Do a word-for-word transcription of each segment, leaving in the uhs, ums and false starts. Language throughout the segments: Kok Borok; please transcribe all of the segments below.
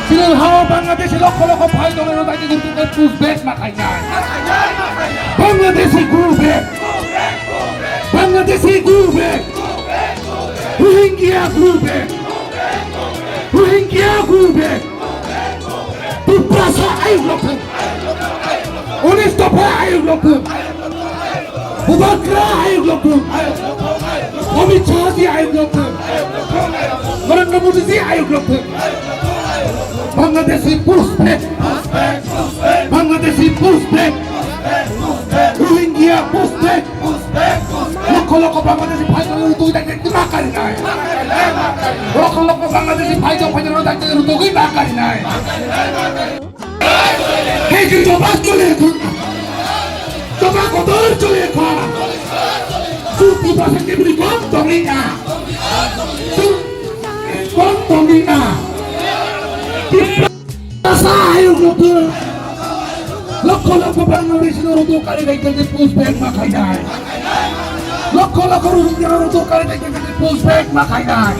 Chini hao Bangladeshi lokho lokho phai tongwi rw daiti gurung tei push back ma khainai. Bangladeshi go back. Bangladeshi go back. Rohingya go back. Rohingya go back. Tiprasa ayuk lokho. Unis dopha ayuk lokho. Bubagra ayuk lokho. Amit Shah ji ayuk lokho. Narendra Modi ji ayuk lokho. Bangladeshi push back. Bangladeshi push back. Rohingya push back. Lokho lokho Bangladeshi phai tongwi rw daiti ma karinai. Lokho lokho Bangladeshi phai tongwi rw daiti ma karinai. Hei, hei, choba chole kha. Choba kotor chole kha. Chwng Tiprasa kebini kom tongwi na. Chwng kom tongwi na. Tiprasa ayuk lokho. Lokho lokho Bangladeshi no rw daiti kari dai kari push back ma khainai. Lokho lokho Rohingya no rw daiti kari dai kari push back ma khainai.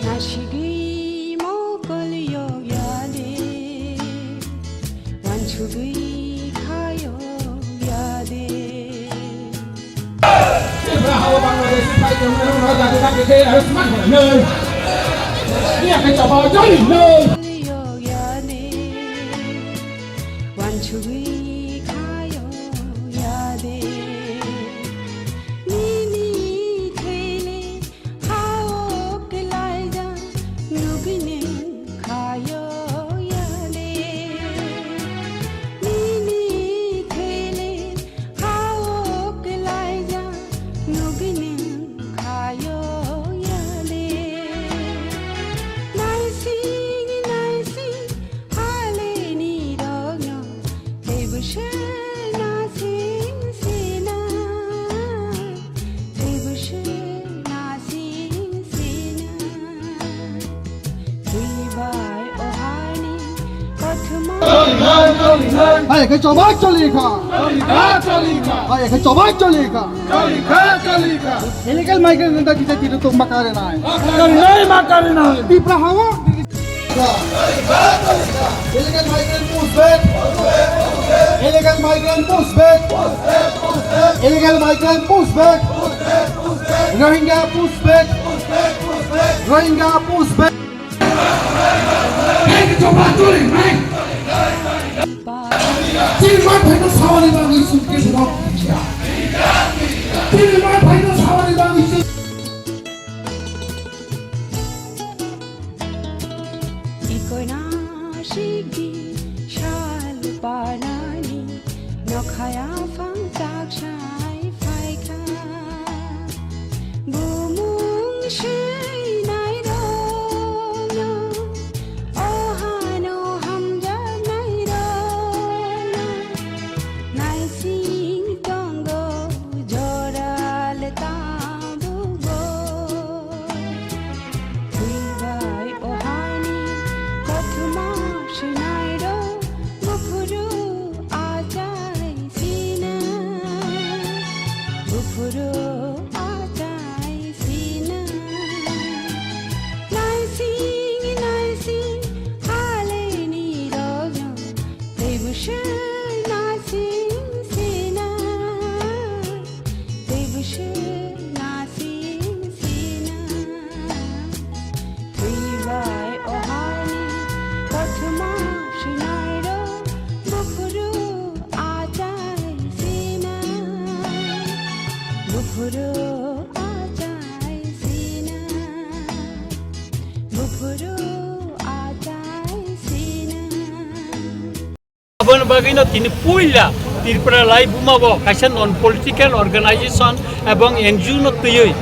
Nasigwi mokol yok yade, wansugwi kha yok yade. Tipra hao Bangladeshi phai tongmani rok no dagi dagi khe aro sman khe no. Iya khe choba choli no. Wansugwi kha yok yade. Nini thele hao kelaija nugwi neng kha yok yade. Nini thele hao kelaija nugwi neng kha yok yade. Naising naising haleni rokno teibo se nasing sina, teibo se nasing sina. Twibai o hani kothoma. Hai, khe choba choli kha. Hai, khe choba choli kha. Illegal migrant nda kisa tiro tok ma kare nai. Kare nai, ma kare nai. Tipra hao. Illegal migrant push back. Illegal migrant push back. Illegal migrant push back. Rohingya push back. Rohingya push back. Chini ma phaino sawani bagwi chwng kebo kya. Chini ma phaino sawani bagwi chwng. Ikoina sigi sal panani nokhaya phang tak sai phaikha. Bumung seinai rokno, o hano hamjaknai rokno, naising tongo joral tabukbo. Twibai o hani kothoma seinai rok, buphuru achai sina, buphuru achai sina. Naising naising haleni rokno teibo se nasing sina, teibo se nasing sina. Twibai o hani kothoma seinai rok, buphuru achai sina, buphuru achai sina, buphuru achai sina. Aboni bagwino tini puila Tripura Live Buma bo kaisa non political organization ebong N G O no twiwi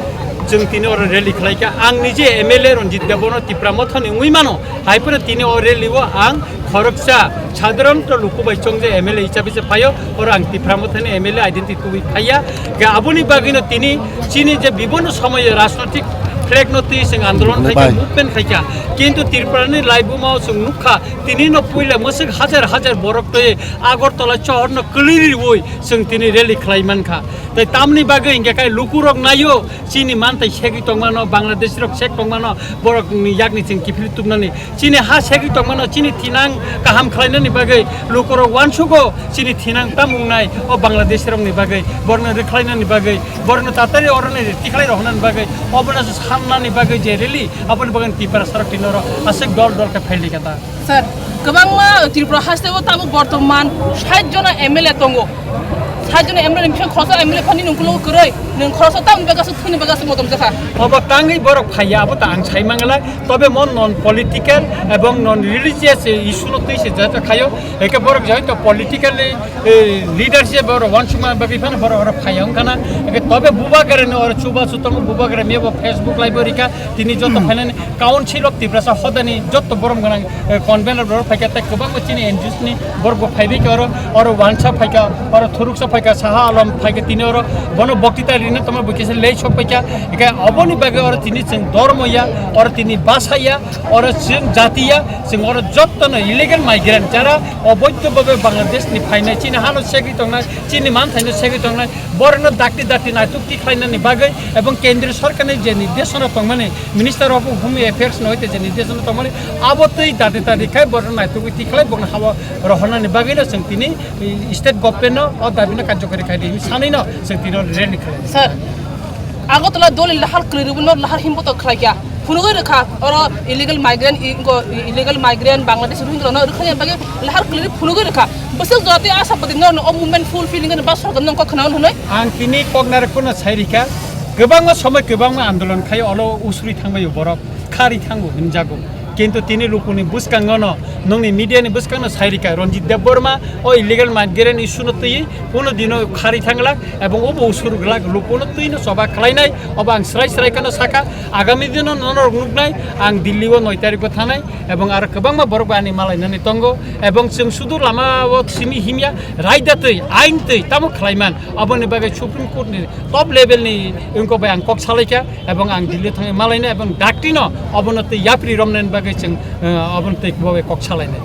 Chwng tini oro rally khlai kha. Ang nije M L A Ranjit Debbarma Tipra Mothani wngwi mano. Hai phano tini o rally o ang khoroksa sadharon luku bai chongjak M L A hisabe se phaio. Oro ang Tipra Mothani M L A identity tubui phaiya. Ga aboni bagwino tini chini je bibonno somoyo rajnotik flag no twi seng andolon khai kha, movement khai kha. Kintu Tripura ni laibuma o chwng nukha, tini no puila mwswk hajar hajar borok twi Agartala shohor no kwlwi riwi chwng tini rally khlai mankha. Tai tamni bagwi hingke kai lukurok naio, chini mantai segwi tongmano, Bangladesh rok sek tongmano, borok ni yakni chwng kiphilwi tubnani. Chini ha segwi tongmano, chini thinang kaham khlainani bagwi lukurok uansugo, chini thinang tam wngnai o Bangladesh rokni bagwi, borokno rwkhlainani bagwi, borokno tatari oroni tikhlai rohornani bagwi, obono sannani bagwi je rally, aboni bagwi Tipra sarok tinoro aswk dol dol khe phailika ta. Sir, kwbangma Tripura haste o tabuk bortoman sait jona M L A tongo. Sait jona M L A ni bising khoroksa M L A phani nungkulo kwrwi, nung khoroksa tamni bagwi aswk thwini bagwi aswk modom jakha. Obo tangwi borok phaiya, abo ta ang sai manglai. Tobe mo non political ebong non religious issue no twi se jata khayo. Eke borok jai to politically leadership oro wansukma bagwi phano borok oro phaiya wngkhana. Eke tobe bubagra ni oro chuba chutongo, bubagra mebo Facebook live rika, tini joto phainani Council of Tiprasa hodani joto borom gwnang convener borok phaikha, tei kwbangma chini N G Os ni borok bo phaibai kha oro, oro wansa phaikha, oro thuruksa phaikha, Saha Alam phaikha, tini oro bono boktita rina tongma bo kisa lei sok phaikha. Eke oboni bagwi oro tini chwng dormo ya, oro tini basa ya, oro chwng jati ya, chwng oro jotono illegal migrant jara oboidho bhabe Bangladesh ni phainai, chini hano segwi tongnai, chini manthaino segwi tongnai, borokno dakti dakti naituk tikhlainani bagwi ebong kendriya sorkarni je nirdeshona tongmani, Minister of Home Affairs no hoite je nirdeshona tongmani, abo twi dakti dakti khai borokno naitugwi tikhlai borokno habo rohornani bagwino chwng tini state government no o dabino karjokari khai di hinwi sanwino chwng tini rally khlai. Sir, Agartala doli lahar kwlwi rwbwno lahar himboto khlaikha. Phunugwi rwkha, oro illegal migrant, i-, inko, i-, illegal migrant, Bangladesh, Rohingya rokno rwkha bagwi lahar kwlwi phunugwi rwkha. Bwswk jora tei asa pati norokno o movement fulfilling wngkha ba sorkar nokho khwnawi hwnwi? Ang tini kok narwkphano sai rikha, kwbangma somoi kwbangma andolon khai olo usuri thangbaio borok, khari thango hinjago. Kintu tini lukuni bwskango no, nongni media ni bwskango no sai rikha, Ranjit Debbarma o illegal migrant issue no twi kuno dino khari thanglak ebong obo usur glak lukuno twino choba khlainai, obo ang srai srai kheno sakha. Agami dino norok nuknai, ang Delhi o noi tarikh o thanai, ebong aro kwbangma borok bai ani malainani tongo, ebong chwng sudu lama o simi himya, raida twi, ain twi tamo khlaiman, oboni bagwi Supreme Court ni top level ni wngkok bai ang kok salaikha, ebong ang Delhi o thangwi malainai, ebong daktino obono twi yapri romnani bagwi chwng, eh, obono twi bo bai kok salainai.